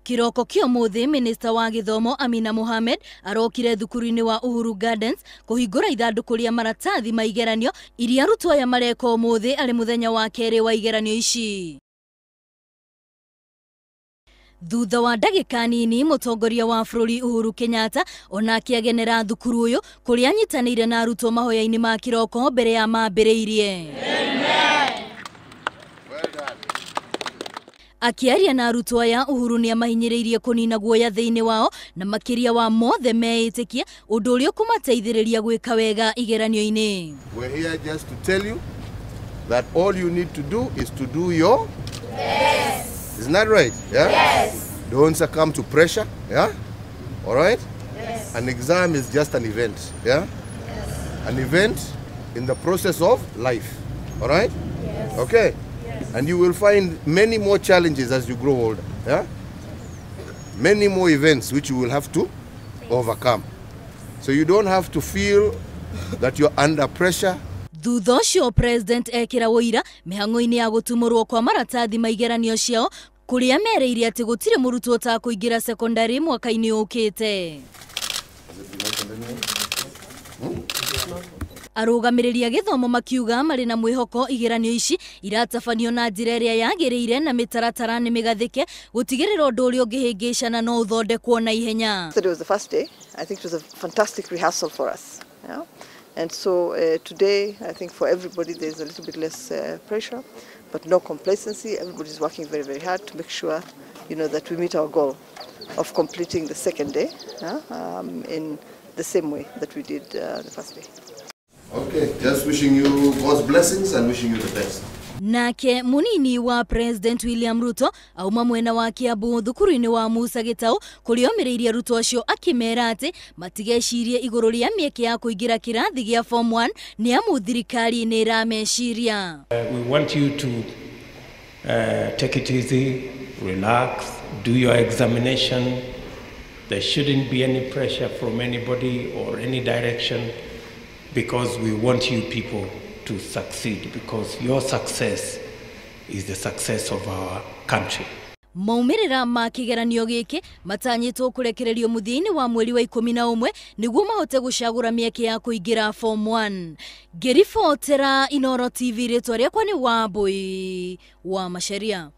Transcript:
Kiroko kĩa ũmũthĩ, minista wa gĩthomo Amina Mohamed arokire thukuru-inĩ wa Uhuru Gardens kũhingũra ithandũkũ rĩa maratathi ma igeranio iria arutwo aya mareka ũmũthĩ arĩ mũthenya wa kerĩ wa igeranio ici. Thutha wa ndagĩka nini, mũtongoria wa bũrũri Uhuru Kenyatta onake agenera thukuru ũyũ kũrĩa anyitanĩire na arutwo mahoya-inĩ ma kĩroko mbere ya mambĩrĩirie. Akĩaria na arutwo aya, Uhuru nĩ amahinyĩrĩirie kũnina guoya thĩinĩ wao na makĩria wa mothe meĩtĩkie, ũndũ ũrĩa ũkũmateithĩrĩria gwĩka wega igeranio-inĩ. We're here just to tell you that all you need to do is to do your best. Isn't that right? Yeah? Yes. Don't succumb to pressure. Yeah? All right? Yes. An exam is just an event. Yeah? Yes. An event in the process of life. All right? Yes. Okay. Yes. And you will find many more challenges as you grow older. Yeah? Many more events which you will have to overcome. So you don't have to feel that you're under pressure. Thutha ũcio President ekĩra ũira mĩhang'o-inĩ ya gũtumũrwo kwa maratathi ma igeranio ciao kũrĩa mereire atĩ gũtirĩ mũrutwo ũtakũingĩra sekondari mwaka-inĩ ũkĩte. Arũgamĩrĩri a gĩthomo makiuga marĩ na mwĩhoko igeranio ici iratabanio na njĩra ĩrĩa yagĩrĩire na mĩtaratara nĩ mĩgathĩke gũtigĩrĩra ũndũ ũrĩa ũngĩhĩngĩcana no ũthondekwo na ihenya. It was the first day. I think it was a fantastic rehearsal for us. Yeah? And so today, I think for everybody there's a little bit less pressure, but no complacency. Everybody's working very, very hard to make sure, you know, that we meet our goal of completing the second day in the same way that we did the first day. Okay, just wishing you God's blessings and wishing you the best. Nake munini wa President William Ruto auma mwena wa Kiambu thukuru-inĩ wa Musa Gitau kũrĩa omĩrĩirie arutwo acio akĩmera atĩ matigecirie igũrũ rĩa mĩeke ya kũingĩra kĩrathi gĩa form 1 nĩ amu thirikari nĩ ĩrameciria. We want you to take it easy, relax, do your examination. There shouldn't be any pressure from anybody or any direction, because we want you people to succeed, because your success is the success of our country. Maumĩrĩra ma kĩgeranio gĩkĩ matanyĩtwo kũrekererio mũthia-inĩ wa mweri wa 11 nĩguo mahote gũcagũra mĩeke ya kũingĩra form 1. Ngĩribotera Inooro TV, rĩtwa rĩakwa nĩ Wambui wa Macharia.